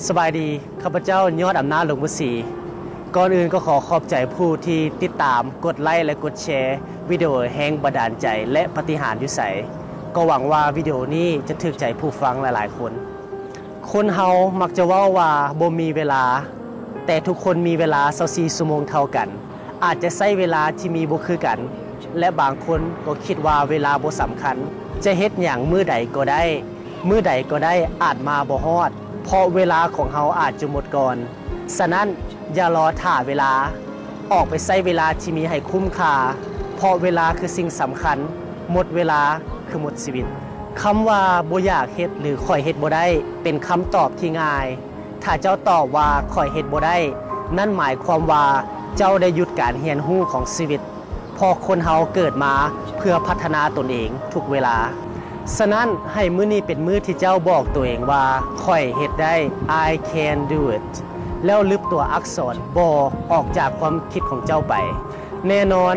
ສະບາຍດີ, ຂ້າພະເຈົ້າ ຍອດອຳນາດ ຫຼົງພະສີ. ກ່ອນອື່ນກໍຂໍຂອບໃຈຜູ້ທີ່ຕິດຕາມ, ກົດໄລ ແລະ ກົດແຊວິດີໂອແຮງບັນດານໃຈ ແລະ ປາຕິຫານຢູ່ໃສ. ກໍຫວັງວ່າວິດີໂອນີ້ຈະຖືກໃຈຜູ້ຟັງຫຼາຍໆຄົນ. ຄົນເຮົາມັກຈະເວົ້າວ່າບໍ່ມີເວລາ, ແຕ່ທຸກຄົນມີເວລາຊາວສີ່ຊົ່ວໂມງເທົ່າກັນ. ອາດຈະໃຊ້ເວລາທີ່ມີບໍ່ຄືກັນ ແລະ ບາງຄົນກໍຄິດວ່າເວລາບໍ່ສຳຄັນ. ຈະເຮັດຫຍັງມື້ໃດກໍໄດ້, ມື້ໃດກໍໄດ້ ອາດມາບໍ່ຮອດ, ເພາະເວລາຂອງເຮົາອາດຈະໝົດກ່ອນ. ສະນັ້ນ, ຢ່າລໍຖ້າເວລາ, ອອກໄປໃຊ້ເວລາທີ່ມີໃຫ້ຄຸ້ມຄ່າ, ເພາະເວລາຄືສິ່ງສຳຄັນ, ໝົດເວລາຄືໝົດຊີວິດ. ຄຳວ່າບໍ່ຢາກເຮັດ ຫຼື ຂ້ອຍເຮັດບໍ່ໄດ້ ເປັນຄຳຕອບທີ່ງ່າຍ. ຖ້າເຈົ້າຕອບວ່າຂ້ອຍເຮັດບໍ່ໄດ້, ນັ້ນໝາຍຄວາມວ່າເຈົ້າໄດ້ຢຸດການຮຽນຮູ້ຂອງຊີວິດ, ເພາະຄົນເຮົາເກີດມາເພື່ອພັດທະນາຕົນເອງທຸກເວລາ. ສະນັ້ນ, ໃຫ້ມື້ນີ້ເປັນມື້ທີ່ເຈົ້າບອກຕົວເອງວ່າ, ຂ້ອຍເຮັດໄດ້, I can do it, ແລ້ວລຶບຕົວອັກສອນ ບໍ່ ອອກຈາກຄວາມຄິດຂອງເຈົ້າໄປ. ແນ່ນອນ,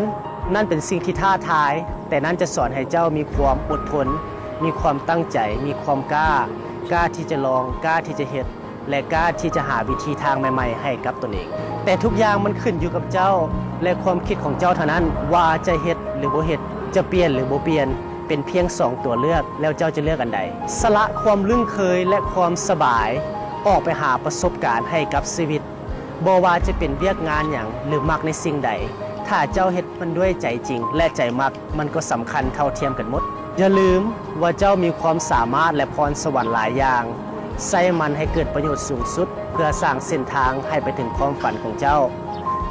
ນັ້ນເປັນສິ່ງທີ່ທ້າທາຍ, ແຕ່ນັ້ນຈະສອນໃຫ້ເຈົ້າມີຄວາມອົດທົນ, ມີຄວາມຕັ້ງໃຈ, ມີຄວາມກ້າ, ກ້າທີ່ຈະລອງ, ກ້າທີ່ຈະເຮັດ, ແລະ ກ້າທີ່ຈະຫາວິທີທາງໃໝ່ໆໃຫ້ກັບຕົນເອງ. ແຕ່ທຸກຢ່າງມັນຂຶ້ນຢູ່ກັບເຈົ້າ ແລະ ຄວາມຄິດຂອງເຈົ້າເທົ່ານັ້ນ ວ່າຈະເຮັດ ຫຼື ບໍ່ເຮັດ, ຈະປ່ຽນ ຫຼື ບໍ່ປ່ຽນ, ເປັນພຽງສອງຕົວເລືອກ, ແລ້ວເຈົ້າຈະເລືອກອັນໃດ? ສະຫຼະຄວາມລຶ້ງເຄີຍ ແລະ ຄວາມສະບາຍ, ອອກໄປຫາປະສົບການໃຫ້ກັບຊີວິດ. ບໍ່ວ່າຈະເປັນວຽກງານຫຍັງ ຫຼື ມັກໃນສິ່ງໃດ, ຖ້າເຈົ້າເຮັດມັນດ້ວຍໃຈຈິງ ແລະ ໃຈມັກ, ມັນກໍສຳຄັນເທົ່າທຽມກັນໝົດ. ຢ່າລືມວ່າເຈົ້າມີຄວາມສາມາດ ແລະ ພອນສະຫວັນຫຼາຍຢ່າງ. ໃຊ້ມັນໃຫ້ເກີດປະໂຫຍດສູງສຸດ ເພື່ອສ້າງເສັ້ນທາງໃຫ້ໄປເຖິງຄວາມຝັນຂອງເຈົ້າ.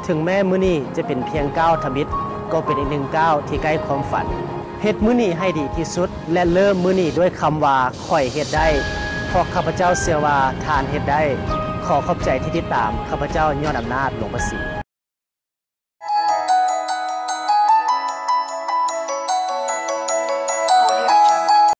ເຖິງແມ້ມື້ນີ້ຈະເປັນພຽງກ້າວທຳອິດ, ກໍເປັນອີກໜຶ່ງກ້າວທີ່ໃກ້ຄວາມຝັນ. ເຮັດມື້ນີ້ໃຫ້ດີທີ່ສຸດ ແລະ ເລີ່ມມື້ນີ້ດ້ວຍຄຳວ່າ ຂ້ອຍເຮັດໄດ້, ເພາະຂ້າພະເຈົ້າເຊື່ອວ່າທ່ານເຮັດໄດ້. ຂໍຂອບໃຈທີ່ຕິດຕາມ. ຂ້າພະເຈົ້າ ຍອດອຳນາດ ຫຼົງພະສີ.